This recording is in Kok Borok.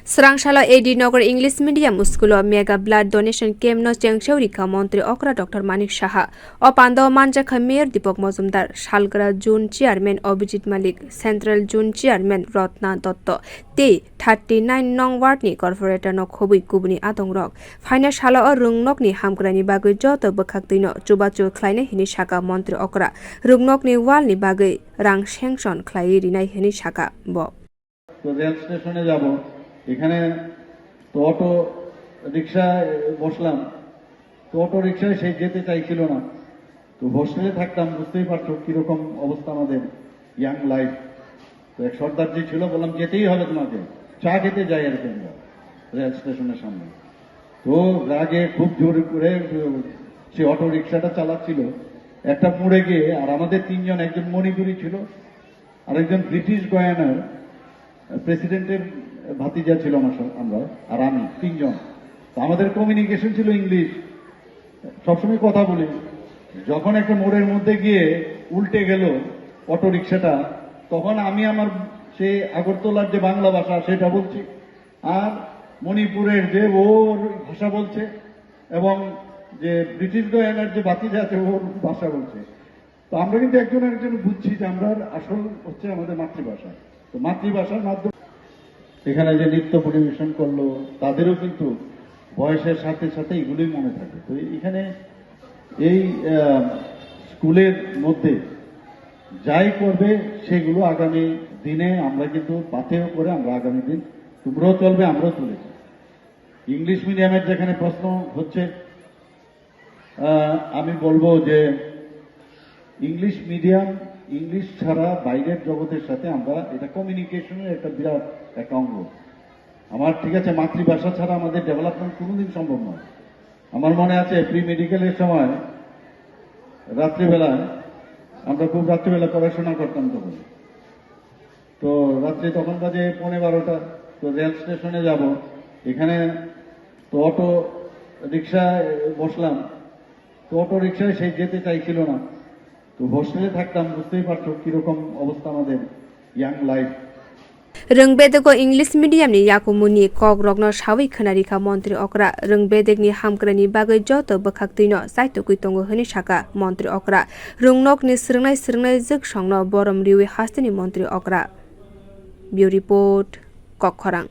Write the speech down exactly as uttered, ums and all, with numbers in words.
Srangsalo A D Nagar English Medium School o Mega Blood Donation Camp no chengsewi rikha Montri Okra Doctor Manik Saha. O pando manjakha Mayor Deepak Majumdar, salgra Zone Chairman Abhijit Malik, Central Zone Chairman Ratna Dotto, tei thirty nine nong ward ni corporator no khobwi kubuni adongrok. Phaina salo o rwngnokni hamkrani bagwi joto bwkhaktwino chubachu khlainai hwnwi saka Montri Okra. Rwngnokni wall ni bagwi rang sanction khlaiwi rinai hwnwi saka bo. তো রেল স্টেশনে যাব, এখানে তো অটো রিক্সায় বসলাম, তো অটো রিক্সায় সে যেতে চাইছিল না। তো হোস্টেলে থাকতাম, বুঝতেই পারছো কিরকম অবস্থা আমাদের ইয়াং লাইফ। তো এক সর্দারজি ছিল, বললাম, "যেতেই হবে তোমাকে, চা খেতে যাই আর কি আমরা রেল স্টেশনের সামনে।" তো রাগে খুব জোর করে, উম, সে অটো রিক্সাটা চালাচ্ছিল। একটা মোড়ে গিয়ে, আর আমাদের তিনজন, একজন মণিপুরি ছিল, আরেকজন ব্রিটিশ গয়ানার প্রেসিডেন্টের ভাতিজা ছিল আমার সঙ্গে, আমরা, আর আমি তিনজন। তো আমাদের কমিউনিকেশন ছিল ইংলিশ, সবসময় কথা বলি। যখন একটা মোড়ের মধ্যে গিয়ে উল্টে গেল অটো রিক্সাটা, তখন আমি আমার সেই আগরতলার যে বাংলা ভাষা, সেটা বলছি, আর মণিপুরের যে ওর ভাষা বলছে, এবং যে ব্রিটিশ গয়ানার যে ভাতিজা আছে, ওর ভাষা বলছে। তো আমরা কিন্তু একজন একজন বুঝছি যে আমরা আসল হচ্ছে আমাদের মাতৃভাষা। তো মাতৃভাষার মাধ্যমে এখানে যে নৃত্য পরিবেশন করলো, তাদেরও কিন্তু বয়সের সাথে সাথে এগুলোই মনে থাকে। তো এখানে এই, আহ, স্কুলের মধ্যে যাই করবে, সেগুলো আগামী দিনে আমরা কিন্তু পাথেয় করে আমরা আগামী দিন, তোমরাও চলবে, আমরাও চলেছি। ইংলিশ মিডিয়ামের যেখানে প্রশ্ন হচ্ছে, আহ, আমি বলবো যে ইংলিশ মিডিয়াম, ইংলিশ ছাড়া বাইরের জগতের সাথে আমরা, এটা কমিউনিকেশনের একটা বিরাট একটা অঙ্গ। আমার, ঠিক আছে, মাতৃভাষা ছাড়া আমাদের ডেভেলপমেন্ট কোনোদিন সম্ভব নয়। আমার মনে আছে, প্রি মেডিকেলের সময় রাত্রিবেলা, আমরা খুব রাত্রিবেলা পড়াশোনা করতাম তখন। তো রাত্রি তখন বাজে পৌনে বারোটা। তো রেল স্টেশনে যাব, এখানে তো অটো রিক্সায় বসলাম, তো অটো রিক্সায় সে যেতে চাইছিল না। তো হোস্টেলে থাকতাম, বুঝতেই পারছো কিরকম অবস্থা আমাদের young life. Rwng bedego English medium ni yakumuni kok rokno sawi khwnarikha Montri Okra. Rwng bedegni hamkrai ni bagwi joto bwkhaktwino chaitugwi tongo hwnwi saka Montri Okra. Rwngnokni swrwngnai swrwngnai jwksongno borom riwi hasteni Montri Okra. Bureau Report, Kokkhorang.